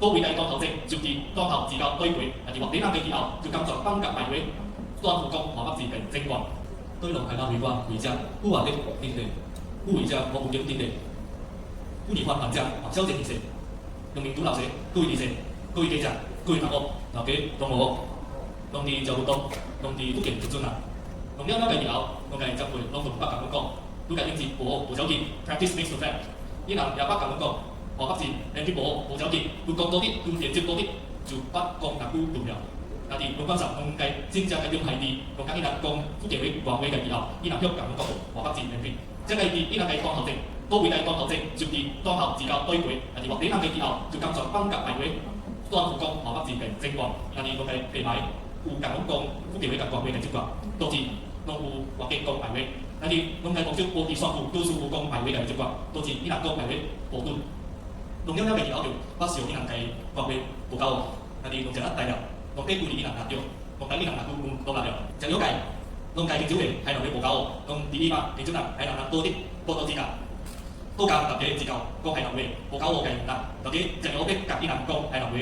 佗位來當頭前，就佇當頭自交對過，若佇偌濟人家以後，就感覺放甲賣話，斷付講華北字嘅精華。對龍海南為官為者，古話的頂地，古為者無文經頂地，古年歡患者黃小姐二世，農民主老師，各位二世，各位記者，各位同學，大家同學，農佇趙文東，農佇福建一陣啊，農了了解以後，農家長輩攏從北共阮講，愈共英字無好無少見，practice makes perfect。伊人也捌共阮講，華北字連接無好無少見，愈講多啲，愈連接多啲，就捌講若久對了。若佇文官上，攏該真正個中海地，攏共伊人講福建話、外話個以後，伊人曉共阮講華北字連拼。這個佇伊人家當頭前，佗位來當頭前，就佇當頭自交對過，若佇偌濟人家以後，就感覺放甲賣話，斷付講華北字嘅精華。若佇攏該白牌有共阮講福建話佮外話嘅習慣，導致攏有外間講白話。但是攏該目睭無佇山區，多數有講白話嘅習慣，導致伊人講白話無準。弄了了個以後就捌笑伊人家外話無夠，但是攏食咱大了，攏爬鼓勵伊人若對，攏等伊人若久努力了。食了界，攏家泉州話海南話無夠，攏第一嘛泉州人海南人多啲多多指教，多教大家指教講海南話無夠嘅人，大家食了欲共伊人講海南話，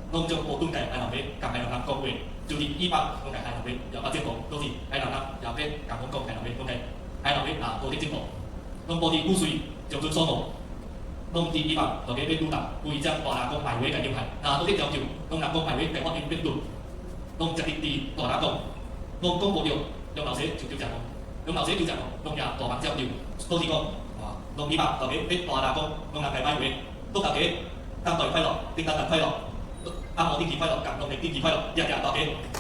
攏將無準共海南話共海南人講話，就是以北攏共海南話也捌進步，導致海南人也欲共阮講海南話，攏共海南話也多啲進步。攏保持古穗長春所望，攏佇以北大家欲拄達，規只大人講白話共厲害，若多啲要求，攏若講白話共發音變鈍，攏直直佇大人講，攏講無對，用老師就糾正我，用老師糾正我，攏也大忙接對，導致講，啊，攏以北大家欲大人講，攏若共歹話，祝大家元旦快樂，聖誕節快樂，暗晡燈節快樂，共農曆燈節快樂，謝謝大家。